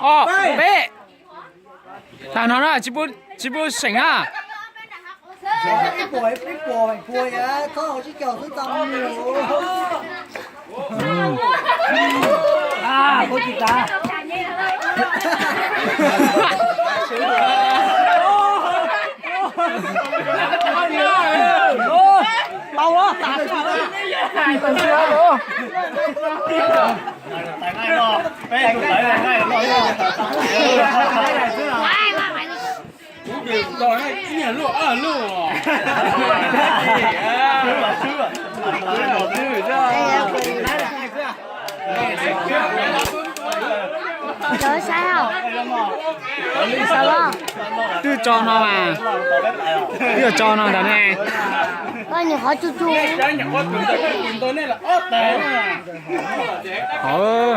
Ob, peb. Tag no na, tsis pub seem na. Twb tso no mas, twb yuav tso no ntag ne. Koj nyuam qhuav tsuj tsuj. Hov.